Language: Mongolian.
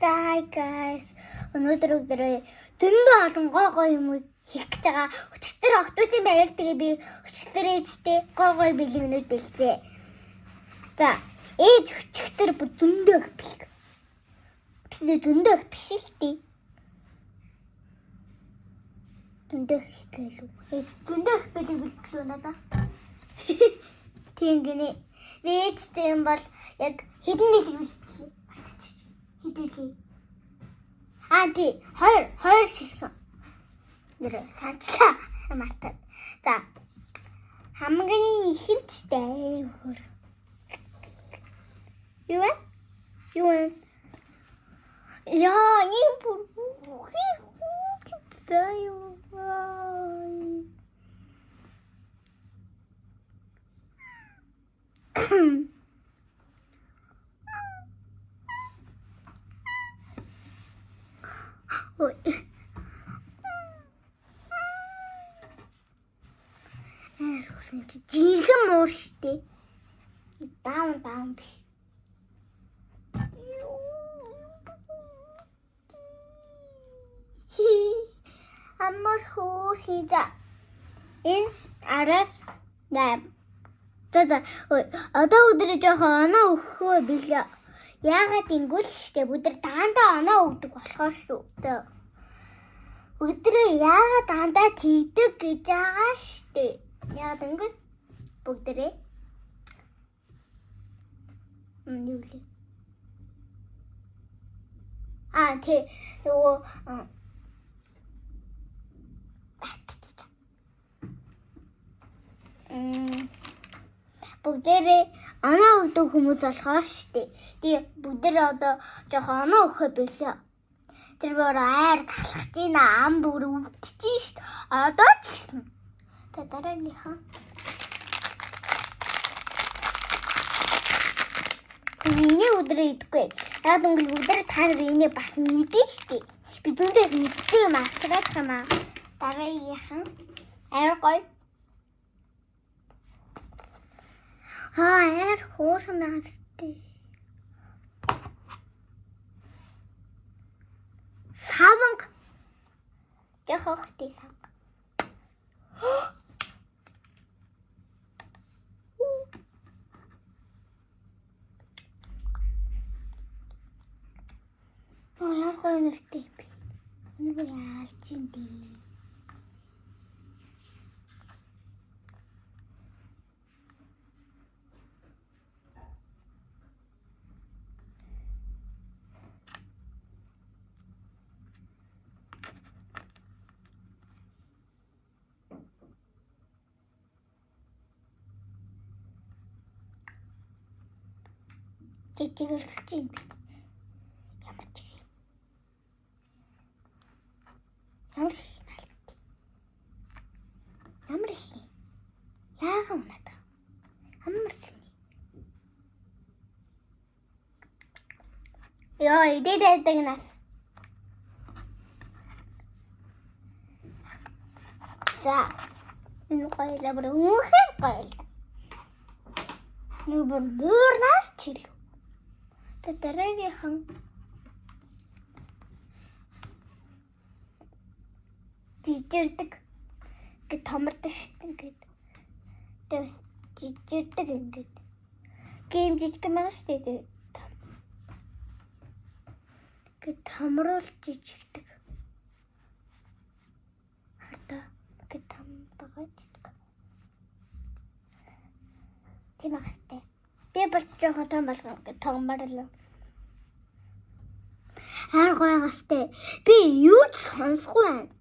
За, hi guys. Өнөөдөр өдрөө зөндөө олон гой гой юм хийх гэж байгаа. Өчигдөр охтуудын баяр, тэгээ би өчигдөр ээжтэй гой гой бэлгнүүд бэлдээ. За, ээж өчигдөр бүр зөндөө их бэлэг. Тэгээ зөндөө их биш л дээ. Зөндөө их гэлүү. Ээж зөндөө их бэлэг бэлтлүү надаа. Тийм гинэ. Би ээжтэй юм бол яг хэдэн бэлэг бэлтлээ. Хэдүүлээ. Аа, тий. Хоёр хоёр ширхэг. Нэр санчлаа мартаад. За. Хамгийн ихэнхтэй хөр. Юу вэ? Юу вэ? Яа, энэ бүр заяа. Ой. Аар хүрэн чи жинхэнэ муур штэ. Даун даун биш. Амар хөөрхий, за. Энэ араас 8. За за. Ой, одоо өдөр жоохон оноо өгөхөө билээ. Яагаад ингэвэл штэ бүгд нар дандаа оноо өгдөг болохоор шүү. За. Өдрөө яагаад дандаа тэгдэг гэж байгаа штэ. Яагаад ингэвэл бүгдэрээ юу лээ? Аа, тий, нөгөө бүгдээрээ оноо өгдөг хүмүүс болохоор штэ. Тэгээ бүгдээрээ одоо жоохон оноо өгөхөө билээ. Тэр бүр айр талхаж байна. Ам бүр өвдөж штэ. Одоо ч гэсэн. Тэ дараагийнхаа. Миний өдрөө идэхгүй. Яг өнгө бүгдээр та нар энийг бас мэдэн штэ. Би зөндөө их мэддэг юм авчраад юм аа. Дараагийнхан айр гоё. Аа, айр хөөрхөн байгаа штэ. Саванг. Жохохтой саванг. Аа, яар гоё нэртэй юм бэ. Энэ бүр яалч юм дээ. Жижигэрлэж юм. Ямар ч юм. Ямар их налт. Ямар их юм. Яахан унаад байгаа. Амар сүний. Йоо, идээд байдаг нас. За. Энэ гоёлаа, бүр үнэхээр гоёлаа. Нэг бүр муурнаас ч илүү. Тэ дараагийнхан жижирдэг ингээд томордог шүү дээ ингээд. Тэр жижирдэг ингээд. Гэм жижиг юм байгаа шүү дээ. Ингээд томруулж жижигдэг. Хардаа ингээд том байгаа жижиг. Тийм агастай. Би бол жоохон том болгоо ингээд томорлоо. Аар гоё гастай. Би юу ч сонсохгүй байна.